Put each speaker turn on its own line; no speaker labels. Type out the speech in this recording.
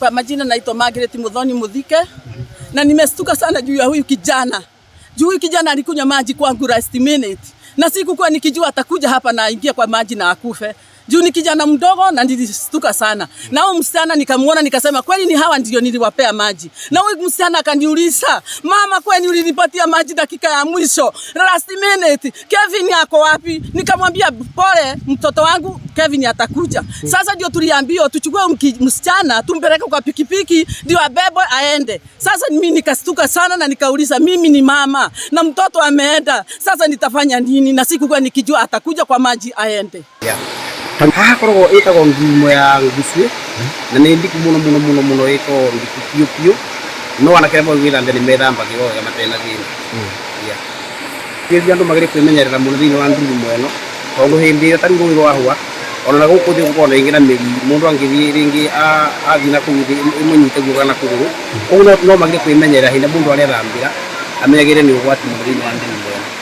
Kwa majina naitwa Margaret Muthoni Muthike na nimestuka sana juu ya huyu kijana. Juu huyu kijana alikunywa maji kwangu last minute na sikukuwa nikijua atakuja hapa na aingie kwa maji na akufe. Juu ni kijana mdogo na nilistuka sana. Na huyu msichana nikamuona nikasema kweli ni hawa ndio niliwapea maji. Na huyu msichana akaniuliza, "Mama, kweli ulinipatia maji dakika ya mwisho last minute? Kevin ako wapi?" Nikamwambia, "Pole mtoto wangu, Kevin atakuja." Sasa ndio tuliambiwa tuchukue msichana tumpeleke kwa pikipiki ndio abebwe aende. Sasa mimi nikastuka sana na nikauliza, mimi ni mama na mtoto ameenda, sasa nitafanya nini? Na sikukuwa nikijua atakuja kwa maji aende.
Haha koragwo ĩtagwo ngurumo ya ngucue na nĩ ndiku mũno mũno mũno mũno, ĩkoragwo ndiku biũ biũ, no anake arĩa moĩ gwĩthambia nĩ methambagĩra wega matarĩ na thĩna. Yeah. Rĩrĩa andũ magĩrĩire kwĩmenyerera mũno thĩinĩ wa ndurumo ĩno, tondũ hĩndĩ ĩrĩa tarĩu rũĩ rwahũa ona na gũkũ thĩ gũkoragwo rĩngĩ na mĩri, mũndũ angĩthiĩ rĩngĩ athiĩ na kũu thĩ ĩmũnyite guoko kana kũgũrũ. Koguo no magĩrĩire kwĩmenyerera hĩndĩ ĩrĩa mũndũ arethambĩra, amenyagĩrĩre nĩ ũgwati mũno thĩinĩ wa ndurumo ĩno.